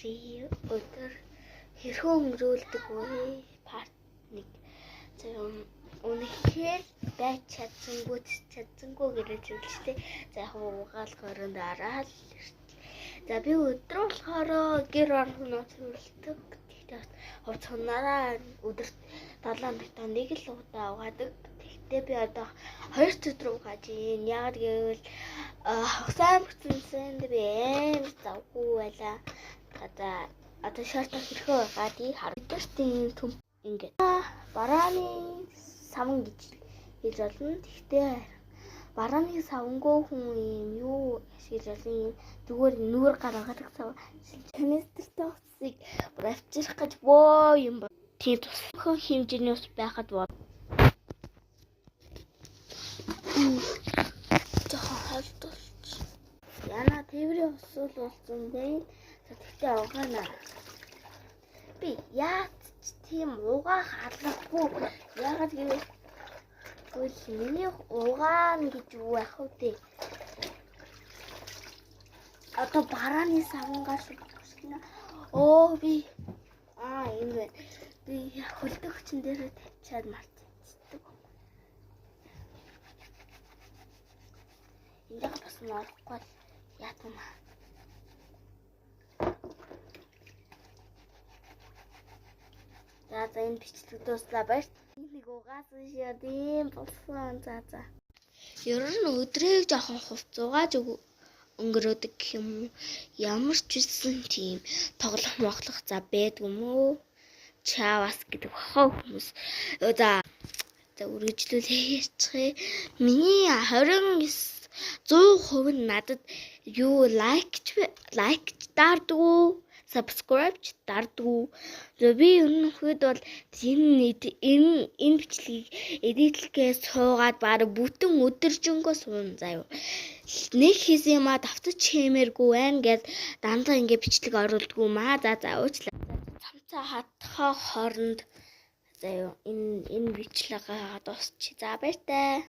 Өдөр хэрхэн өнгөрүүлдэг вэ? Part 1. За үнэхээр байж чадсангүй чадсангүй гэрээ чиглэлтэй. За яг угаал хорон дараа л. За би өдөр болохоор гэр орноо цэвэрлэдэг. Тэгтээ хувц хунаараа өдөрт 7 хоногт нэг л удаа угаадаг. Тэгтээ би одоо 2 өдөр угааж ийн. Яагаад гэвэл сайн бүтэнсэнд би амар завгүй байлаа. За одоо шортоо хэрхэн угаадгийг хар. Өдөрт ийм төм ингээд барааны саван гэж хэлж болно. Тэгтээ барааны савангүй хүн ийм юу ашиглаж болно, ийм зүгээр нүүр гаргадаг сав. Канистртай усыг авчирх гэж боо юм ба. Тийм тусхан хэмжээний ус байхад бол жоохон холдуулч. Яна тээврийн ус л болсон бэ. Тэгтээ угаана. Би яаж ч тийм угаах алгагүй. Яагаад гэвэл миний угаана гэж юу байх вэ? Одоо барааны савангаар шүтгсэн. Оо би энэ байна. Би хөлдөг хүчин дээр тавьчаад мартчихдаг. Энд бас орохгүй яат юм аа. За за энэ бичлэг дууслаа, баяр. Нэг угаасан шид ийм болсон. За за. Ер нь өдрийг жоохон хувцуугааж өнгөрөөдөг гэх юм уу? Ямар ч үсэн тийм тоглох моглох за байдгүй юм уу? Чавас гэдэг хоо хүмүүс. За за үргэлжлүүлээ ярьчихъя. Миний 29 100% нь надад юу лайк ч дардгүй, subscribe ч дардгүй. Би ерөнхийд бол энэ бичлэгийг эдитлэхээ суугаад бараг бүтэн өдөржингөө суун заяа. Нэг хийсэн юмаа давтаж хиймээргүй байна гэж дандаа ингэ бичлэг оруулдгүй маа. За за уучлаа. Цамцаа хатхаа хооронд заяа энэ бичлэгээ дуусчих. За баяртай.